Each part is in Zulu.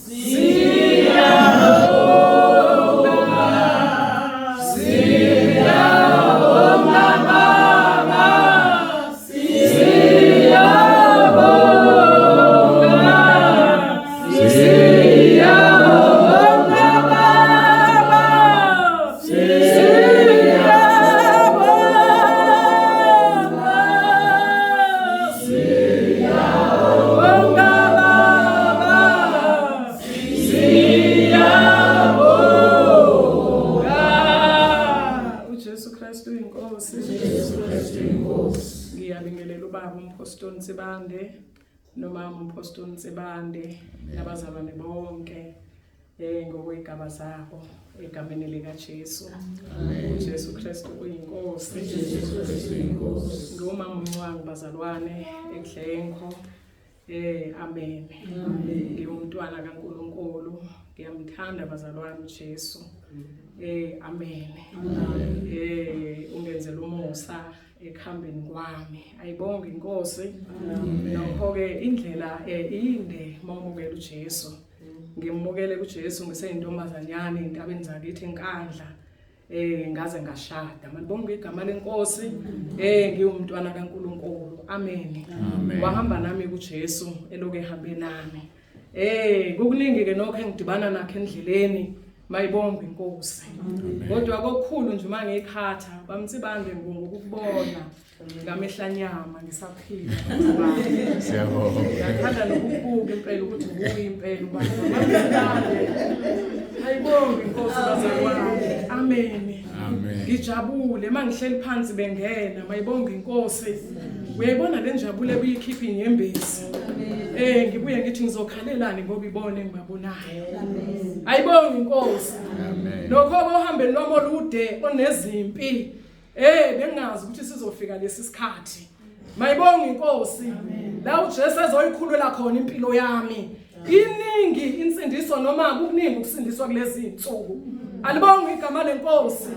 Siyabonga, siyabonga baba, siyabonga, siyabonga baba, siyabonga, siyabonga baba, siyabonga. UJesu Kristu inkosi. Jesu Kristu inkosi. Ngiyabingelela ubaba uMphostoli Nsibande nomama uMphostoli Nsibande nabazalwane bonke ngokwegaba zabo egameni lika Jesu. UJesu Kristu uyinkosi. Jesu Kristu inkosi. Ngumama uMncwango bazalwane eNdlenko. Amen. Ngiwumntwana kaNkuluNkulu. Ngiyamthanda bazalwane uJesu. Amen. Ungenzela umusa ekuhambeni kwami. Ayibonge inkosi. Nokho ke indlela inde mawumukela uJesu. Ngimukele kuJesu ngiseyintombazanyana entabeni zakithi eNkandla. Ngaze ngashada. Malibonge igama lenkosi. Ngiwumntwana kaNkuluNkulu. Amen. Amen. Wahamba nami kuJesu eloke ehambe nami. Kukuningi ke nokho engidibana nakho endleleni. Mayibonge inkosi. Kodwa kokukhulu nje uma ngikhatha bamtsibande ngokukubona ngamehla nyama ngisaphila. Siyabonga. Ngiyathanda nokubuka impela ukuthi nguye impela ubaba. Bamtsibande. Ayibonge inkosi bazalwane. Amen. Amen. Ngijabule mangihleli phansi bengena mayibonge inkosi. Uyayibona le njabulo ebuyikhipha inyembezi. Ngibuye ngithi ngizokhalelani ngoba ibone engibabonayo. Ayibonge inkosi. Amen. Lokho ohambeni lwami olude onezimpi. Bengazi ukuthi sizofika lesi sikhathi. Mayibonge inkosi. La uJesu ezoyikhulula khona impilo yami. Iningi insindiso noma kukuningi ukusindiswa kulezi insuku. Alibonge igama lenkosi.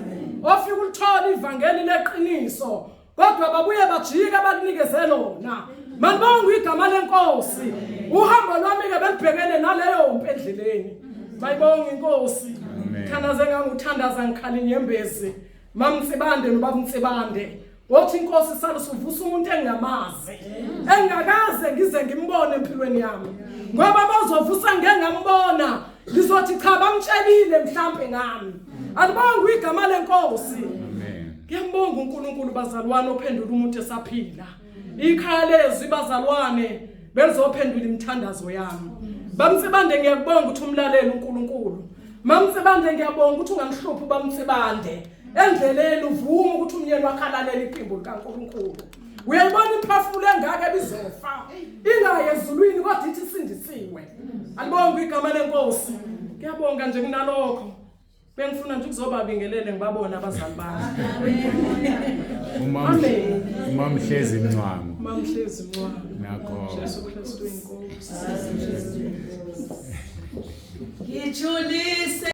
Ofika ulithola ivangeli leqiniso. Kodwa babuye bajika bakunikeze lona. Malibonge igama lenkosi. Uhambo lwami ke belibhekene naleyo mpi endleleni. Mayibonge inkosi. Thandaze nganguthandaza ngikhala inyembezi. Mamtsibande nobaba Mtsibande. Wothi inkosi salusuvusa umuntu engamazi. Engakaze ngize ngimbone empilweni yami. Ngoba bazovusa ngeke ngambona. Ngizothi cha bamtshelile mhlambe ngami. Alibonge igama lenkosi. Amen. Ngiyambonga uNkulunkulu bazalwane ophendula umuntu esaphila. Ikhaya lezwi bazalwane belizophendula imithandazo yami. Bamtsibande ngiyakubonga ukuthi umlaleli uNkulunkulu. Mamtsibande ngiyabonga ukuthi ungamhluphi bamtsibande. Endleleni uvuma ukuthi umyeni wakhe alalele iphimbo likaNkulunkulu. Uyayibona imphefumulo engaka ebizofa ingaye ezulwini kodwa ithi isindisiwe. Alibonge igama lenkosi. Ngiyabonga nje kunalokho. Bengifuna nje ukuzobabingelele ngibabone abazali bami. Amen. Umamhlezi Mncwango. Mamhlezi Mncwango. Nakho. Jesu Kristu inkosi. Ngijulise.